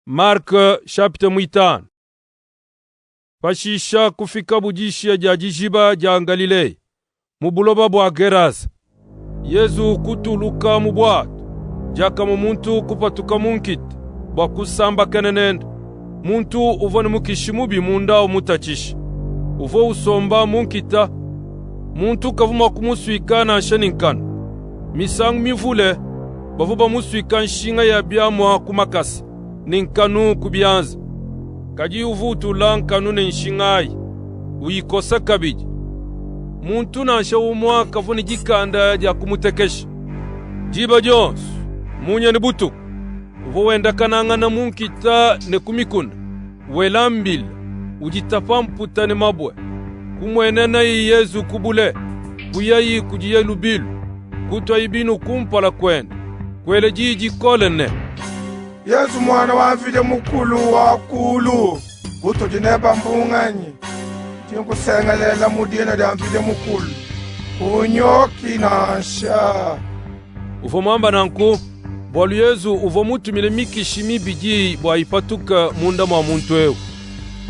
Mark chapitre muitanu. Pashisha kufikabu dishiya dia dijiba dia Ngalileya, mu buloba bua Gerasa. Yezu kutuluka mu buatu, diakamue muntu kupatuka mu nkita bua kusambakena nende. Muntu uvua ne mukishi mubi munda umutatshisha, uvua usomba mu nkita. Muntu kavua mua kumusuika nansha ne nkanu. Misangu mivule bavua bamusuika nshinga ya biamua ku makasa ne nkanu ku bianza. Kadi uvua utula nkanu ne nshinga ayi, uyikosa kabidi. Muntu nansha umue kavua ne dikanda dia kumutekesha. Diba dionso, munya ne butuku, uvua wendakanangana mu nkita ne ku mikuna, wela mbila, uditapa mputa ne mabue. Kumuenenayi Yezu ku bule, kuyayi kudiye lubilu, kutuayi binu kumpala kuende, kuela diyi dikole ne: Yezu muana wa Mvidi Mukulu wa kulu, butudi nebe mbunganyi? Ndi nkusengelela mu dina dia Mvidi Mukulu, kunyoki nansha. Uvua muamba nanku bualu Yezu uvua mutumine mikishi mibi diyi bua ipatuke munda mua muntu eu.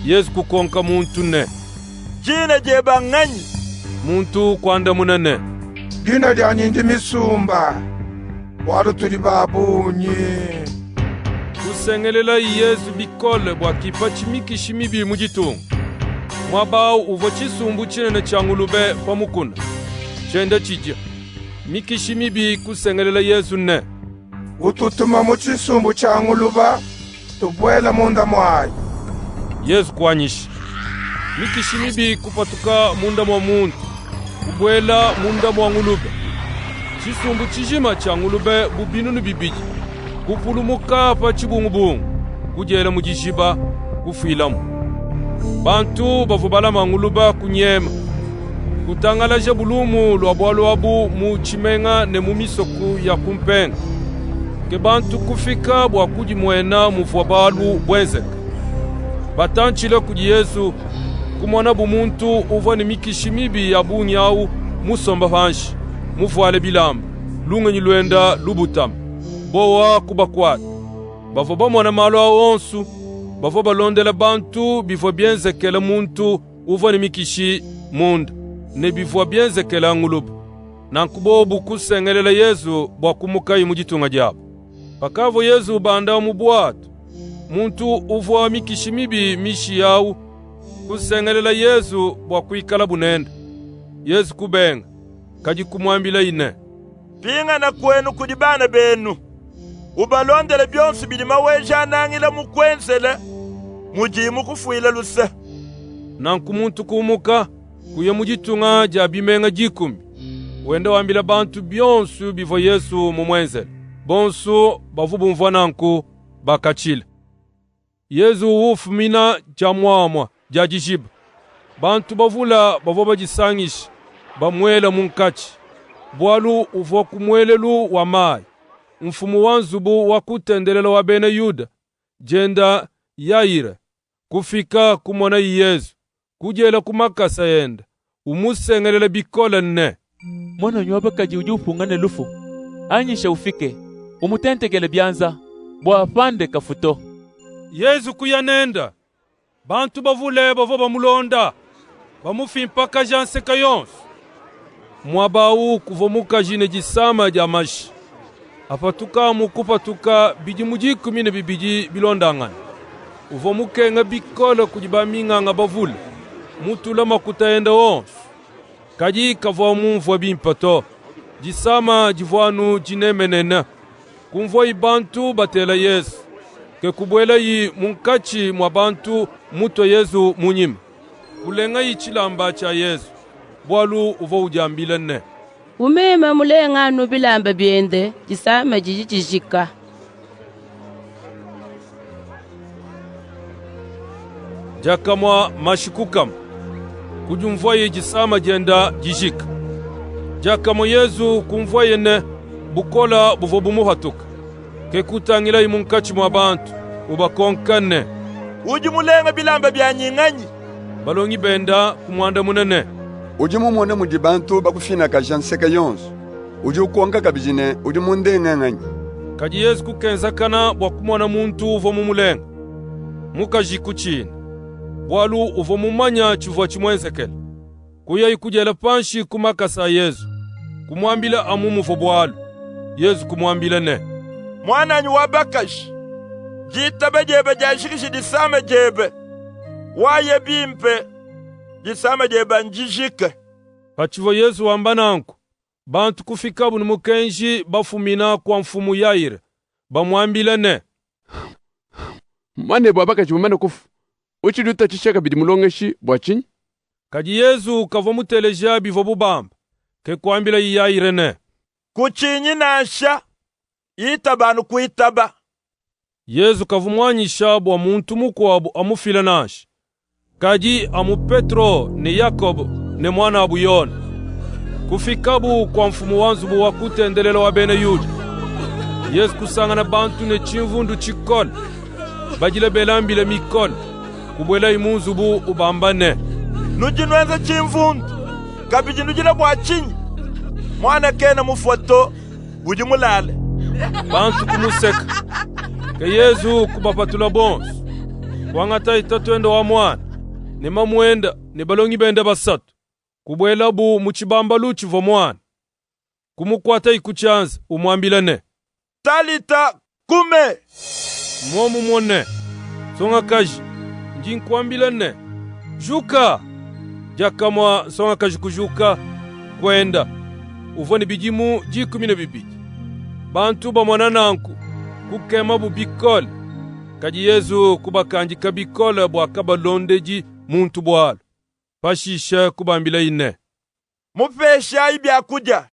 Yezu kukonka muntu ne: Dina diebe nnganyi? Muntu kuandamuna ne: Dina dianyi ndi Misumba, bualu tudi ba bungi. Kusengelelayi Yezu bikole bua kipatshi mikishi mibi mu ditunga. Muaba au uvua tshisumbu tshinene tshia ngulube pa mukuna, tshienda tshidia. Mikishi mibi kusengelela Yezu ne: Ututuma mu tshisumbu tshia nguluba, tubuela munda muayi. Yezu kuanyisha. Mikishi mibi kupatuka munda mua muntu, kubuela munda mua ngulube. Tshisumbu tshijima tshia ngulube bu binunu bibidi kupulumuka pa tshibungubungu, kudiela mu dijiba, kufuilamu. Bantu bavua balama ngulube kunyema, kutangalajabu lumu lua bualu abu mu tshimenga ne mu misoku ya ku mpenga. Ke bantu kufika bua kudimuena muvua bualu buenzeka. Batantshile kudi Yezu, kumonabu muntu uvua ne mikishi mibi ya bungi awu musomba panshi, muvuale bilamba, lungenyi luenda lubutama. Bowa kubakuata. Bavua bamona malu awu onsu, bavua balondela bantu bivua bienzekela muntu uvua ne mikishi munda ne bivua bienzekela ngulube. Nanku bobu kusengelela Yezu bua kumukaye mu ditunga diabu. Pakavua Yezu ubanda mu buatu, muntu uvua mikishi mibi mishiye awu kusengelela Yezu bua kuikalabu nende. Yezu kubenga, kadi kumuambilaye ne: Pingana kuenu kudi bana benu, ubalondele bionso bidi Maweja-Nangila mukuenzele, mudiye mukufuile luse. Nanku muntu kumuka, kuya mu ditunga dia bimenga dikumi, wenda wambila bantu bionsu bivua Yezu mumuenzele. Bonsu bavua bumvua nanku bakatshila. Yezu ufumina dia muamua dia dijiba. Bantu bavule bavua badisangishe, bamuela munkatshi, bualu uvua ku muelelu wa mayi. Mfumu wa nzubu wa kutendelela wa bena Yuda, dienda Yayire, kufika kumonaye Yezu, kudiela ku makasa ende, umusengelela bikole ne: Muananyi wa bakaji udi upunga ne lufu. Anyisha ufike, umutentekele bianza, bua apande kafu to. Yezu kuya nende. Bantu bavule bavua bamulonda, bamufimpakaja nseke yonso. Muaba awu kuvua mukaji ne disama dia mashi, apatuka amu kupatuka bidimu 12 bilondangane. Uvua mukenge bikole kudi baminganga bavule, mutule makuta ende onso. Kadi kavua mumvue bimpe to. Disama divua anu dinemenene. Kumvuayi bantu batela Yezu, ke kubuelayi munkatshi mua bantu mutue Yezu mu nyima. Kulengayi tshilamba tshia Yezu, bualu uvua udiambila ne: Bu meme mulenge anu bilamba biende, disama didi dijika. Diakamue mashi kukama, kudiumvuaye disama dienda dijika. Diakamue Yezu kumvuaye ne, bukole buvua bumupatuka. Ke kutangilaye munkatshi mua bantu, ubakonka ne: Udi mulenge bilamba bianyi nnganyi? Balongi benda kumuandamuna ne: Udi mumone mudi bantu bakufinakaja nseke yonso. Udi ukonka kabidi ne, udi mundenge nnganyi? Kadi Yezu kukenzakana bua kumona muntu uvua mumulenge. Mukaji kutshina, bualu uvua mumanye tshivua tshimuenzekele. Kuyaye kudiela panshi ku makasa a Yezu, kumuambila amu muvua bualu. Yezu kumuambila ne, Muananyi wa bakaji, ditaba diebe diajikiji disama diebe. Waye bimpe, disama diebe ndijike. Patshivua Yezu wamba nanku, bantu kufikabu ne mukenji bafumina kua mfumu Yaire, bamuambila ne, Muanebe wa bakaji mumane kufua, utshidi utatshisha kabidi mulongeshi bua tshinyi? Kadi Yezu kavua muteleje bivuabu bamba. Ke kuambilaye Yaire ne, Kutshinyi nansha, itaba anu kuitaba. Yezu kavua muanyisha bua muntu mukuabu amufile nansha, kadi amu Petro ne Yakobo ne muanabu Yone. Kufikabu kua mfumu wa nzubu wa kutendelela wa bena Yuda. Yezu kusangana bantu ne tshimvundu tshikole, badila bela mbila mikole. Kubuelaye mu nzubu ubamba ne, Nudi nuenza tshimvundu, kabidi nudila bua tshinyi? Muana kena mufue to, udi mulale. Bantu kumuseka. Ke Yezu kubapatula bonsu. Kuangataye tatuende wa muana, ne mamuende, ne balongi bende basatu. Kubuelabu mu tshibambalu tshivua muana. Kumukuataye ku tshianza, umuambila ne, Talita kume! Muomumue ne, nsongakaji, ndi nkuambila ne, juka! Diakamue nsongakaji kujuka, kuenda. Uvua ne bidimu 12. Bantu bamona nanku, kukemabu bikole. Kadi Yezu kubakandika bikole bua kabalondedi muntu bualu. Pashishe kubambilaye ne, Mupeshayi biakudia.